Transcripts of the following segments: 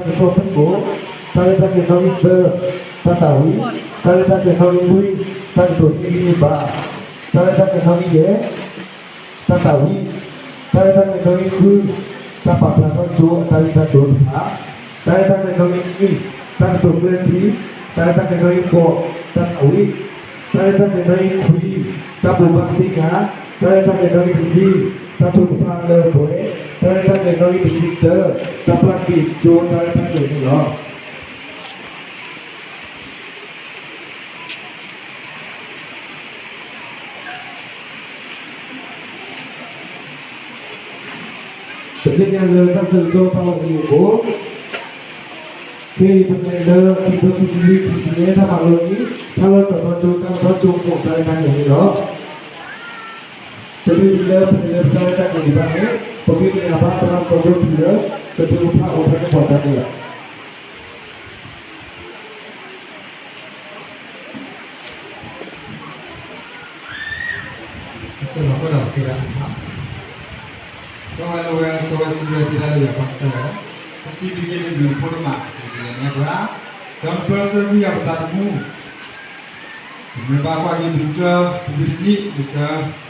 တၢ်ကစီၣ်ဖုၣ်ကိာ်, တၢ်ရဲၣ်တၢ်ကျဲၤနီၣ်ဂံၢ်သၢ, တၢ်သးဝံၣ်, တၢ်ရဲၣ်တၢ်ကျဲၤနီၣ်ဂံၢ်လွံၢ်, တၢ်ကတိၤသ့ဂံၢ်ဘါ, တၢ်ရဲၣ်တၢ်ကျဲၤနီၣ်ဂံၢ်ယဲၢ်, တၢ်သးဝံၣ်, တၢ်ရဲၣ်တၢ်ကျဲၤနီၣ်ဂံၢ်ဃု, တၢ်ပာ်ဖျါထီၣ်ကၠိအတၢ်ဂ့ၢ်တၢ်ကျိၤတဖၣ်, တၢ်ရဲၣ်တၢ်ကျဲၤနီၣ်ဂံၢ်နွံ, တၢ်ကတိၤကျၢၢ်ထံ, တၢ်ရဲၣ်တၢ်ကျဲၤနီၣ်ဂံၢ်ဃိး, တၢ်သးဝံၣ်, တၢ်ရဲၣ်တၢ်ကျဲၤနီၣ်ဂံၢ်ခွံ, တၢ်ဘိးဘၣ်သ့ၣ်ညါ, တၢ်ရဲၣ်တၢ်ကျဲၤနီၣ်ဂံၢ်တဆံ, တၢ်ထုကဖၣ်လၢပှဲၤ, တၢ်ရဲၣ်တၢ်ကျဲၤနီၣ်ဂံၢ်တဆံတၢ, တၢ်ပျၢ်က့ၤကၠိတၢ်ရဲၣ်တၢ်ကျဲၤန့ၣ်လီၤ. ပသ့ၣ်ညါလၢတၢ်ဆၢကတီၢ်ဖးလီၤအံၤအဃိ, ခဲအံၤပလဲၤလၢခံကထိခံဆံလွံၢ် ခံဆံယဲၢ် တၢ်မၤလိန့ၣ် တၢ်လီၢ်တတီၤထီကၠိ တၢ်လီၢ်ထီကၠိအခိၣ် တၢ်ရဲၣ်တၢ်ကျဲၤန့ၣ်လီၤ. တချုးလၢပလဲၤလၢပတၢ်ရဲၣ်တၢ်ကျဲၤဒံးဘၣ်န့ၣ် ပဃ့ကညးဘၣ်သရၣ်စီၤဒိၣ်ဖံလၢ ကဒုးကဖၣ်အိၣ်ဖျဲၣ်န့ၢ်ပှၤတၢ်န့ၣ်လီၤ. ကစၢ်ယွၤအိၣ်ဒီးပှၤတဖၣ်, ကဝဲလၢဝဲစီဝဲစံးဝဲဖဲတၢ်လၢယွၤပၢ်ကစၢ်ယွၤ, ပစံးဘျုးက့ၤနဘျုးနဖှိၣ်ဒိၣ်မး ကလဲၤနဲပှၤ, ဒီးနပၢဆှၢက့ၤယၤပသးသမူ မ့ၢ်ဘၣ်ကွၢ်က့ၤပူၤကၢ ပူၤကွံာ်တနံၣ် မ့ၢ်စၢၤ တ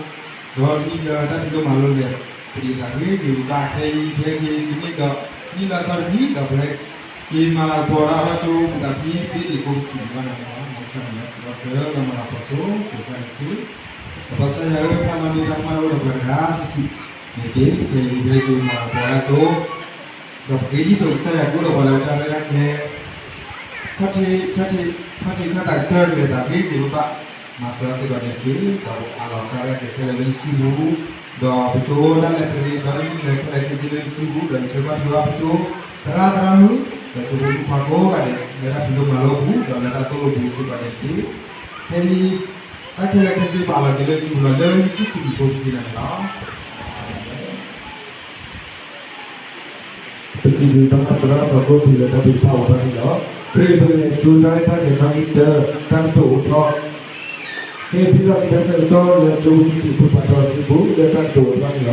ဘိ ဒီးတနံၣ်လၢတၢ်ဖံးဒိၣ်မၤလိလဲၤ ပဒံးသးဂ့ၤဂ့ၤဘၣ် ဖဲအံၤ ဖဲက့ၤတနံၣ်ဒီး နံၣ်လၢအသီတနံၣ်ဒီး ပဟဲက့ၤမၤလၤကပီၤတၢ်ထီကၠိပသးဖံ ဒ်န့ၣ်ကိးပစံးဘၣ်နၤလီၤ. မ်ကစၢ်ယွၤစံးဘျုးက့ၤ ဒီးမၤလၤကပီၤဆိ ဆိကတၢၢ်န့ၣ်တက့ၢ်. ဒီးပၢ်ကစၢ်ယွၤဧၢ ပျၢ်လီၤန့ၢ်တၢ်မၤလိဒီးပှၤတဂၤစုာ်စုာ်န့ၣ်တက့ၢ်. ဖဲအံၤ ဖဲက့ၤမၤလၤကပီၤတၢ်ကၠိ ဒီးပက့ၤဒ်သိးကစၢ်ယွၤကအိၣ်ဒီးပှၤလၢတၢ်ရဲၣ်တၢ်ကျဲၤ ခီၣ်ထံးခီၣ်ထံးခီၣ်ထံးခီၣ်သးကတၢၢ်ကလဲၤသးဂ့ၤဂ့ၤဘၣ်ဘၣ် မၤစၢၤစ့ၢ်ကီးန့ၣ်တက့ၢ်. ဒီးပအးလီၤတၢ်ရဲၣ်တၢ်ကျဲၤခဲလၢာ်လၢယစုပူၤ, ဒီးပကၠိတၢ်လဲၤတရံး ဒီးတၢ်လဲၤခဲလၢာ်ခဲဆ့လၢယစုပူၤ, ဒီးယဆၢဘၣ်ထုကဖၣ်ပကၠိသရၣ်သရၣ်မုၣ် ဒီးကၠိဖိသ့ၣ်တဖၣ်ကိးဂၤဒဲး လၢတၢ်ဖံးဒိၣ်မၤလိပူၤ ဒီးလၢတၢ်သိၣ်လိပူၤစ့ၢ်ကီးန့ၣ်တက့ၢ်. ဖဲအံၤ တၢ်ခဲလၢာ်ခဲဆ့ပအးလီၤက့ၤလၢယစုပူၤလီၤ လၢယစုပူၤဖိတက့ၢ်န့ၣ်လီၤ. ပစံးဘျုးဘၣ်သရၣ်စီၤဒိၣ်ဖံလၢတၢ်ထုကဖၣ်အိၣ်ဖျဲၣ်န့ၣ်လီၤ. ဖဲအံၤပလဲၤဆူတၢ်ရဲၣ်တၢ်ကျဲၤနီၣ်ဂံၢ်တၢ တၢ်ကတိၤအိၣ်ထီၣ်, ဖဲဖဲလီၤက့ၤတၢ်ဆၢကတီၢ်လၢကၠိဖိသ့ၣ်တဖၣ်ဒီးစုပူၤလၢတၢ်ကတိၤအိၣ်ထီၣ်န့ၣ်လီၤ.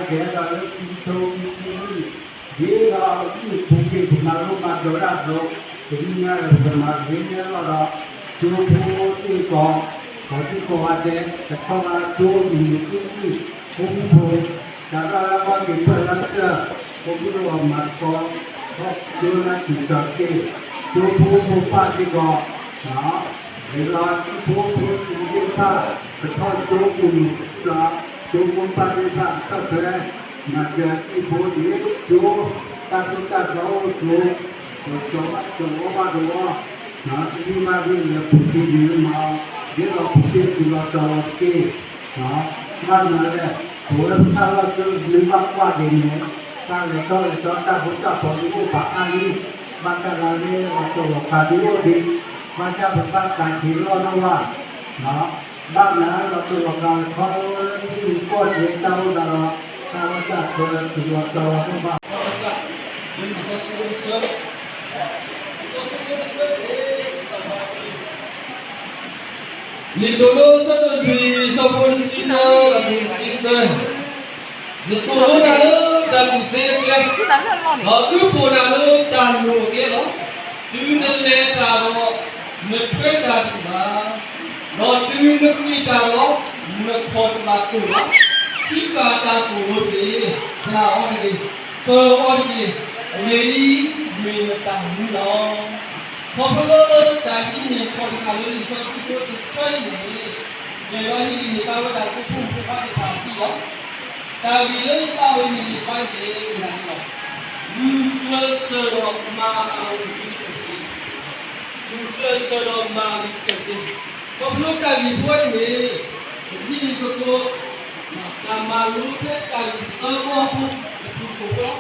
ကဲဒီးလၢခံကထိခံဆံလွံၢ်, ဒ်သိးအမ့ၢ်ပူၤကွံာ်ပမၤလိမၤဒိးတၢ်အသိး, တနံၤညါအံၤပကမၤဂ့ၤန့ၢ်အလီၢ်ဒီး ကၠိဖိသ့ၣ်ကီး, ကိးဒံကိးဂၤဒဲး, ကထီၣ်ဘၣ်ကၠိမုၢ်နံၤသ့ၣ်နံၣ်, ဖိမုၣ်ဖိ, တၢ်ဘၣ်လၢကီၢ်က့ၤပၢၢ်လၢကၢၢ်, ဖိမုၣ်ဖိမၤသကိး, ကၠိလၢထံကီၢ်က့ၤ, ကၠိဖိဖိပၢ်စ့ၢ်ကီး, ဂ့ၤလီၤ ကၠိဖိဖိသ့ၣ်တဖၣ်, ကထီၣ်ကၠိမုၢ်နံၤ, ကၠိဖိပၢ်သ့ၣ်တဖၣ်ကထီၣ်ထွဲ, မၤစၢၤကၠိဖိန့ၣ်, ကၠိ, တၢ်သိၣ်တၢ်သီအိၣ်ကၠိ, ကၠိဘၣ်ကၠိအီၣ်ဘၣ်ကၠိအီၣ်, တမ့ၢ်ဘၣ်ဒ်လဲၣ်ပူၤကွံာ်ဒ်မး, ဒ်သိးပူၤကွံာ်တုၤလီၤတီၤလီၤတက့ၢ်, ဘၣ်မနုၤလဲၣ်, ပဝဲပတၢ်လီၢ်ကၠိမ့ၢ်ဘၣ်ကွၢ်က့ၤန့ၣ်, တၢ်လဲၤထီၣ်လဲၤထီတၢ်ဖိတၢ်ပီၤဒ်အိၣ်ပာ်အါလံ, ဘၣ်တၢ်လၢလၢလီၤတိာ်လီၤကးဒ်အိၣ်ဒံး, ဘၣ်ဆၣ်ပဘၣ်ကးက့ၤလီၢ်နီၢ်ဘၣ်, ဘၣ်မနုၤလီၤတိာ်လီၤကးခီလၢထံဂုၤကီၢ်ဂၤတၢ်အိၣ်သးဒီး, တၢ်လီၢ်တၢ်ကျဲတုၤလီၤတီၤလီၤတဘၣ် လံာ်တိၤဒိ အဆၢဒိၣ်လွံၢ် အဆၢဖိတဆံတၢ ဒီးတဆံသၢ, နသိၣ်လိတၢ်လၢတၢ်ကူၣ်သ့အကျဲ, ဒီးအုၣ်ဖှိၣ်တၢ်လၢတၢ်လိၣ်အကျဲလီၤ. တုၤနလဲၤတၢ်ဒီး, နထွဲတၢ်တဘၣ်, ဒီးတုၤနဃ့ၢ်တၢ်ဒီး, နခီၣ်တဘၣ်တိၢ်ဘၣ်, ခံဃာ်တၢ်သိၣ်လိတက့ၢ်, တၢ်အီၤတက့ၢ်, ပၢၤအီၤတက့ၢ်, အဂ့ၢ်ဒ်အံၤ, မ့ၢ်နတၢ်မူလီၤ. ခီဖျိလၢတၢ်ဟံးန့ၢ်ခီၣ်တခါလၢလံာ်စီဆှံဖိတဆၢအံၤန့ၣ်, ယွၤဟ့ၣ်ဂံၢ်ဟ့ၣ်ဘါဝဲဒၣ် ဖိမုၣ်ဖိခွါသ့ၣ်တဖၣ်အံၤလီၤ. တၢ်ဂ့ၢ်လၢယသးအိၣ်ဟ့ၣ်ဂံၢ်ဟ့ၣ်ဘါန့ၣ် မ့ၢ်ဒၣ်န့ၣ်လီၤ. ဂုာ်ကျဲးစၢးဒီးမၤအဂ့ၤကတၢၢ်တက့ၢ်. ဂုာ်ကျဲးစၢးဒီးမၤအဂ့ၤကတၢၢ်တက့ၢ်. ခီဖျိတၢ်ဂ့ၢ်ဖိအံၤန့ၣ်, ပထံၣ်န့ၣ်သကိး, တၢ်မၤလိထဲတၢ်ဂ့ၢ်သၢဘီအပူၤ,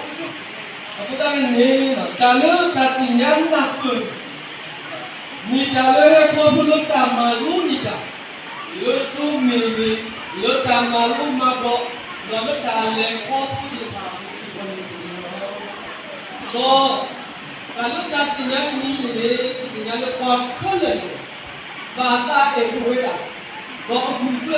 အဃိသတးန့ၣ်န့ၣ်, တၢ်လၢတၢ်သ့ၣ်ညါနၢ်ပၢၢ် မ့ၢ်တၢ်လၢဟဲခီဖျိလၢတၢ်မၤလိန့ၢ်တၢ်, လၢသိမ့ၢ်ဂ့ၤ, လၢတၢ်မၤလိမၤဒိး, ဒီးလၢတၢ်လဲၤခီဖျိသ့ၣ်တဖၣ်အပူၤစ့ၢ်ကီးန့ၣ်တက့ၢ်လီၤ. ဒီး, တၢ်လၢတၢ်သ့ၣ်ညါတမံၤန့ၣ်န့ၣ်, ပသ့ၣ်ညါလၢပှၤခဲလၢာ်န့ၣ်, ဘၣ်သးအဲၣ်ဒိၣ်ဝဲဒၣ်, ဒီးအဂုာ်ကျဲး